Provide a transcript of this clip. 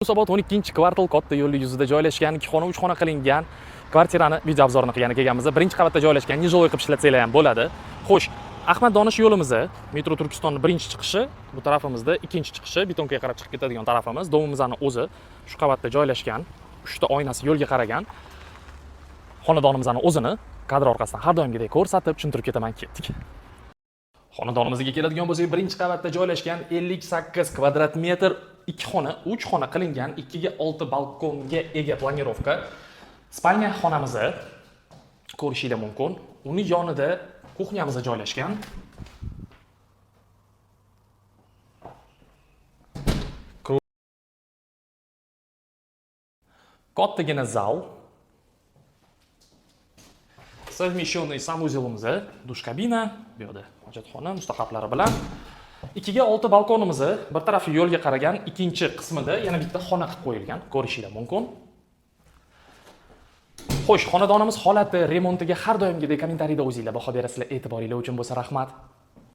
Yunusobod 12-kvartal katta yo'lli yuzida joylashgan 2 xona, 3 xona qilingan kvartirani video обзор ini qilgani kelganmiz. Birinchi qavatda joylashgan, нежилой qilib ishlatsanglar ham bo'ladi. Xo'sh, Ahmad Donish yo'limizni, metro Turkistonni birinchi chiqishi, bu tarafimizda ikkinchi chiqishi, betonkaga qarab chiqib ketadigan tarafimiz. Дом imizni o'zi shu qavatda joylashgan, 3 ta oynasi yo'lga qaragan. Xonadonimizni o'zini kadr orqasidan har doimgidek ko'rsatib, tushuntirib ketaman, ketdik. Xonadonimizga keladigan bo'lsak, birinchi qavatda joylashgan 58 kvadrat metr, 2 xona, 3 xona qilingan, 2 ga 6 balkonga ega планировка. Спальня xonamizni ko'rishinglar mumkin. Uni yonida кухня miz joylashgan. Kattagina zal. Совмещенный санузел imiz, dush kabina, bu yoqda hojatxona mustahablari bilan. 2 ga 6 balkonimizni bir tarafi yo'lga qaragan, ikkinchi qismida yana bitta xona qilib qo'yilgan, ko'rishinglar mumkin. Xo'sh, xonadonimiz holati, remontiga har doimgidek kommentariyda o'zinglar baho berasizlar. E'tiboringlar uchun bo'lsa rahmat.